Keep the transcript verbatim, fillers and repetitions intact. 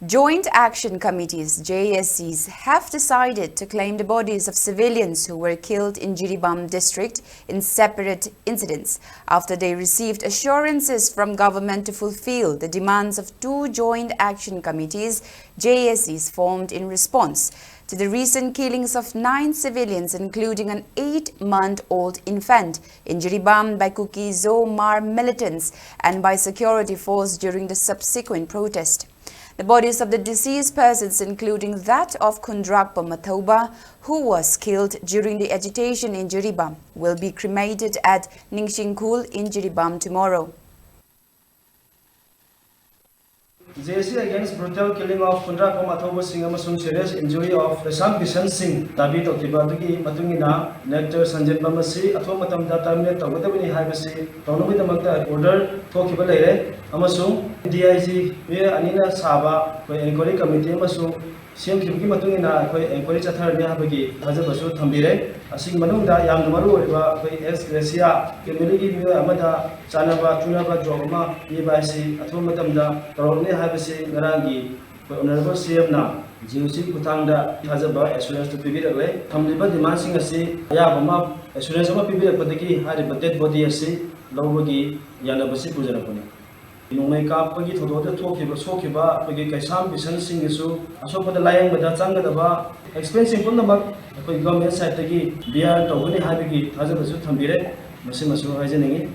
Joint Action Committees, J A Cs, have decided to claim the bodies of civilians who were killed in Jiribam district in separate incidents after they received assurances from government to fulfill the demands of two Joint Action Committees, J A Cs, formed in response to the recent killings of nine civilians, including an eight-month-old infant, in Jiribam by Kuki-Zo Hmar militants and by security force during the subsequent protest. The bodies of the deceased persons, including that of Khundrakpa Mathouba, who was killed during the agitation in Jiribam, will be cremated at Ningshingkhul in Jiribam tomorrow. J A C against brutal killing of Khundrakpa Mathouba Singh ꯑꯃꯁꯨꯡ serious injury of Kaisham Bishan Singh Dhabi ꯇꯧꯈꯤꯕ ꯑꯗꯨꯒꯤ ꯃꯇꯨꯡ ꯏꯟꯅ nectar ꯁꯟꯖꯦꯟꯕꯝ ꯑꯁꯤ ꯑꯊꯨꯕ ꯃꯇꯝꯗ terminate ꯇꯧꯒꯗꯕꯅꯤ ꯍꯥꯏꯕꯁꯤ ꯇꯧꯅꯕꯒꯤꯗꯃꯛꯇ order ꯊꯣꯛꯈꯤꯕ ꯂꯩꯔꯦ꯫ ꯑꯃꯁꯨꯡ D I G ꯃꯤꯑꯣꯏ ꯑꯅꯤꯅ ꯁꯥꯕ ꯑꯩꯈꯣꯏ inquiry committee ꯑꯃꯁꯨ ꯁꯦꯝꯈꯤꯕꯒꯤ ꯃꯇꯨꯡ ꯏꯟꯅ ꯑꯩꯈꯣꯏ inquiry ꯆꯠꯊꯔꯅꯤ ꯍꯥꯏꯕꯒꯤ ꯊꯥꯖꯕꯁꯨ ꯊꯝꯕꯤꯔꯦ꯫ ꯑꯁꯤꯒꯤ ꯃꯅꯨꯡꯗ ꯌꯥꯝꯅ ꯃꯔꯨ ꯑꯣꯏꯔꯤꯕ ꯑꯩꯈꯣꯏ ex gratia family ꯒꯤ ꯃꯤꯑꯣꯏ ꯑꯃꯗ ꯆꯥꯅꯕ ꯆꯨꯅꯕ job ꯑꯃ ꯄꯤꯕ ꯍꯥꯏꯁꯤ ꯑꯊꯨꯕ ꯃꯇꯝꯗ ꯇꯧꯔꯛꯅꯤ ꯍꯥꯏꯕꯁꯤ ꯉꯔꯥꯡꯒꯤ ꯑꯩꯈꯣꯏ Honourable C M ꯅ G O C ꯒꯤ ꯈꯨꯠꯊꯥꯡꯗ ꯊꯥꯖꯕ assurance ꯇꯨ ꯄꯤꯕꯤꯔꯛꯂꯦ꯫ ꯊꯝꯂꯤꯕ demand ꯁꯤꯡ ꯑꯁꯤ ꯑꯌꯥꯕ ꯑꯃ assurance ꯑꯃ ꯄꯤꯕꯤꯔꯛꯄꯗꯒꯤ ꯍꯥꯏꯔꯤꯕ dead body ꯑꯁꯤ ꯂꯧꯕꯒꯤ ꯌꯥꯅꯕꯁꯤ ꯄꯨꯖꯔꯛꯄꯅꯤ꯫ ꯅꯣꯡꯃꯩ ꯀꯥꯞꯄꯒꯤ ꯊꯧꯗꯣꯛꯇ ꯊꯣꯛꯈꯤꯕ, ꯁꯣꯛꯈꯤꯕ ꯑꯩꯈꯣꯏꯒꯤ ꯀꯩꯁꯥꯝ ꯕꯤꯁꯟ ꯁꯤꯡꯒꯤꯁꯨ ꯑꯁꯣꯛꯄꯗ ꯂꯥꯌꯦꯡꯕꯗ ꯆꯪꯒꯗꯕ expense ꯁꯤꯡ ꯄꯨꯝꯅꯃꯛ ꯑꯩꯈꯣꯏ government side ꯇꯒꯤ bear ꯇꯧꯒꯅꯤ ꯍꯥꯏꯕꯒꯤ ꯊꯥꯖꯕꯁꯨ ꯊꯝꯕꯤꯔꯦ꯫ ꯃꯁꯤꯃꯁꯨ ꯍꯥꯏꯖꯅꯤꯡꯏ꯫